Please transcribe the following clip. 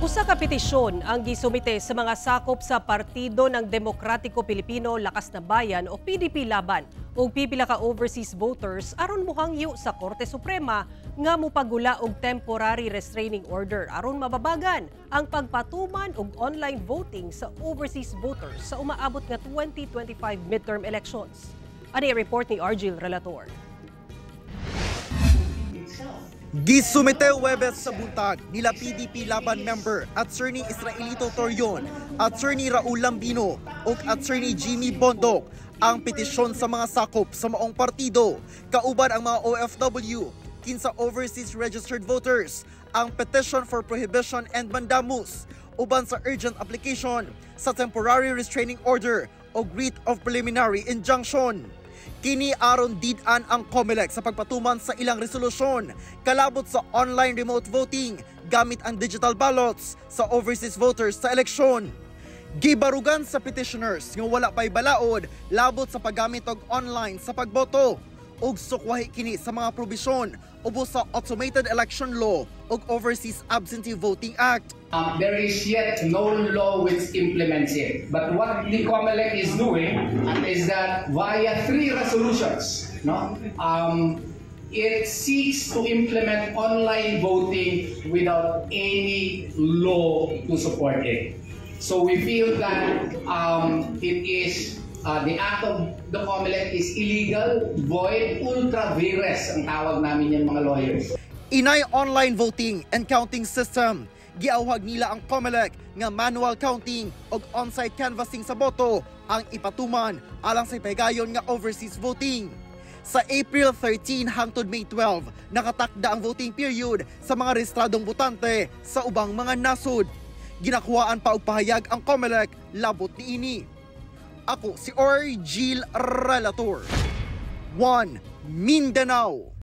Usa ka petisyon ang gisumite sa mga sakop sa Partido ng Demokratiko Pilipino Lakas na Bayan o PDP Laban ug pipila ka overseas voters aron mohangyo sa Korte Suprema nga mopagula og temporary restraining order aron mababagan ang pagpatuman og online voting sa overseas voters sa umaabot nga 2025 midterm elections. Ani report ni Argil Relator. Gisumite Webes sa buntag nila PDP Laban member Attorney Israelito Torion, Attorney Raul Lambino ug Attorney Jimmy Bondok ang petisyon sa mga sakop sa maong partido kauban ang mga OFW kinsa overseas registered voters, ang petition for prohibition and mandamus uban sa urgent application sa temporary restraining order o writ of preliminary injunction. Kini aron did-an ang COMELEC sa pagpatuman sa ilang resolusyon kalabot sa online remote voting gamit ang digital ballots sa overseas voters sa eleksyon. Gibarugan sa petitioners nga wala pa'y balaod labot sa paggamit og online sa pagboto ug sukwahi kini sa mga probisyon ubos sa Automated Election Law ug Overseas Absentee Voting Act. There is yet no law which implements it. But what the COMELEC is doing is that via three resolutions, no, it seeks to implement online voting without any law to support it. So we feel that it is the act of the COMELEC is illegal, void, ultra vires ang tawag namin yan, mga lawyers. Inay online voting and counting system. Giawhag nila ang COMELEC nga manual counting og on-site canvassing sa boto ang ipatuman alang sa ipahigayon nga overseas voting. Sa April 13 hangtod May 12, nakatakda ang voting period sa mga rehistradong botante sa ubang mga nasod. Ginakuhaan pa og pahayag ang COMELEC labot niini. Ako si Orgil Relator. 1 Mindanao.